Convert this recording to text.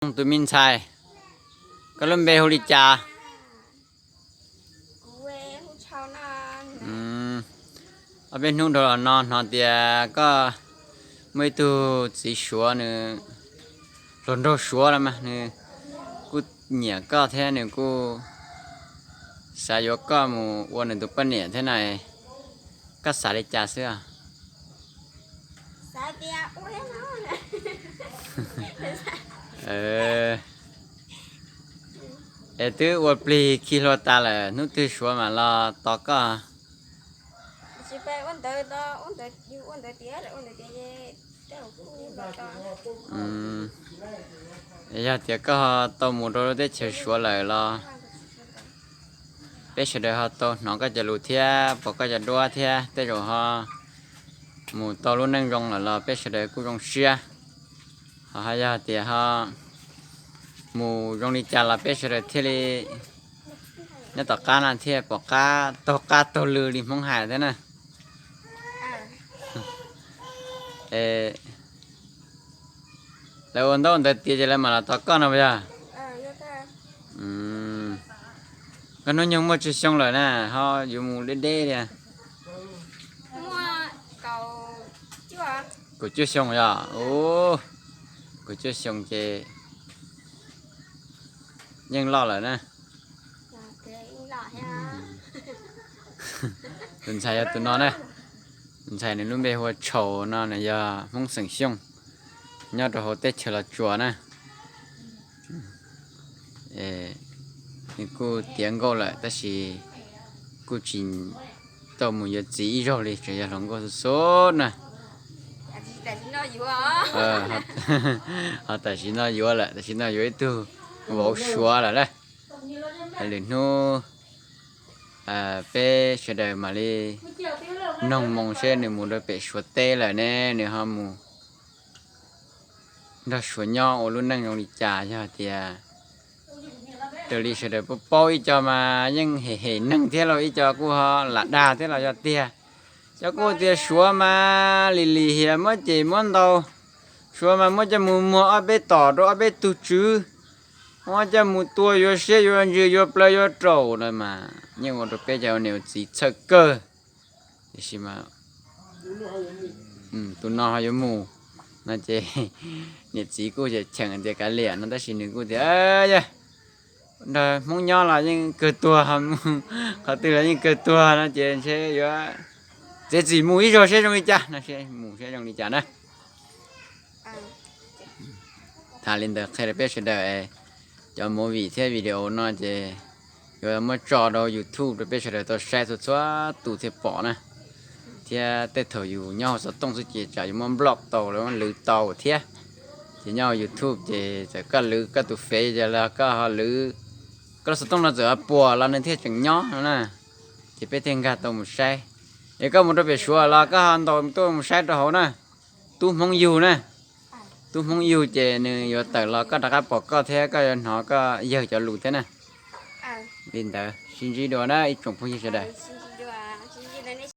Tus me ntxhais, koj lub npe hu li cas? Ob peb hnub dhau los no hnov tias koj muaj ib tug txiv Suav, nws hluas nraug Suav los mas nws kuj nyiam koj thiab nws kuj xav yuav koj mus ua nws tus poj niam thiab na. Koj xav li cas xwb? Es twb ua plig khi hlua tas lawm, hnub twg Suav mam los tos koj? Yog tias koj ho tau mus rau lub teb chaws Suav lawm los peb sawv daws ho tau hnov koj cov lus thiab pom koj cov duab thiab tej zaum ho mus tau lub neej zoo lawm los peb sawv daws kuj zoo siab. Ho yog tias ho mus zoo li cas los peb sawv daws thiaj li nyob tom qab no thiaj pom qab taug qab taug lw li Hmoob hais thiab na. Lawv ua ntaub ntawv tiav ces lawv mam los tos koj no puas yog? Koj hnub nyoog muaj tsawg xyoo lawm na, ho yuav mus deb deb li? Kaum cuaj xyoo yog? Kaum cuaj xyoo ces yeej loj lawm na. Tus ntxhais yog tus no na. Tus ntxhais nws lub npe hu ua Tshaus no, nws yog Hmoob xeem Xyooj, nyob rau hauv teb chaws Los Tsuas na. Nws kuj tiav nkauj lawm tab sis kuj tsis tau mus yuav txiv ib zaug li, tseem yog hluas nkauj xub xub na. Ho tam sim no yuav lawm, tam sim no yuav ib tug vauv Suav lawm na. Lwm hnub peb sawv daws mam li noog moo seb nws mus rau pem Suav teb lawm ne, nws ho mus nrog Suav nyob ua lub neej zoo li cas. Yog tias raws li sawv daws paub paub ib co mas yeej hem hem neeg thiab los ib co kuj ho lam dag thiab los yog tiag. Cov kuj tias Suav mas lim lim hiam muab cem muab ntaus, Suav mas muab coj mus muag ob peb tom rau ob peb tug tswv, muab coj mus tua yuav siab yuav ntsws yuav plawv yuav raum no mas yeej ua rau peb cov niam txiv txhawj kawg. Tiam sis mas tus no ho yuav mus no ces niam txiv kuj cheem tias kav liam no tab sis nws kuj tias yog nrog Hmoob nyob los yeej kawg tuag, qhov twg los yeej kawg tuag no ces ntshe yuav txiav txim mus ib zaug seb zoo li cas no, mus seb zoo li cas na. Tham li ntawd qhia rau peb sawv daws, cov movie thiab video no ces yuav muab tso rau YouTube rau peb sawv daws tau saib txhua txhua tus thiaj pom na. Thiab tej thaum yus nyob hauv xov tooj xwb ces tsam yuav muab block tau los lwv tau thiab. Ces nyob hauv YouTube ces txawm koj lwv koj tus fev ces los koj ho lwv koj lub xov tooj no txawm puas los nws thiaj tseem nyob no na. Ces peb thiaj nkag tau mus saib. Es koj mus rau pem Suav los koj ho ntaus tuaj mus saib rau hauv na. Tub Hmoob yug na, tub Hmoob yug ces nws yuav tawm los koj rov qab pom koj thiab koj yuav hnov koj yawg cov lus thiab na. Li ntawd sib ntsib dua na ib tsoom phooj ywg sawv daws.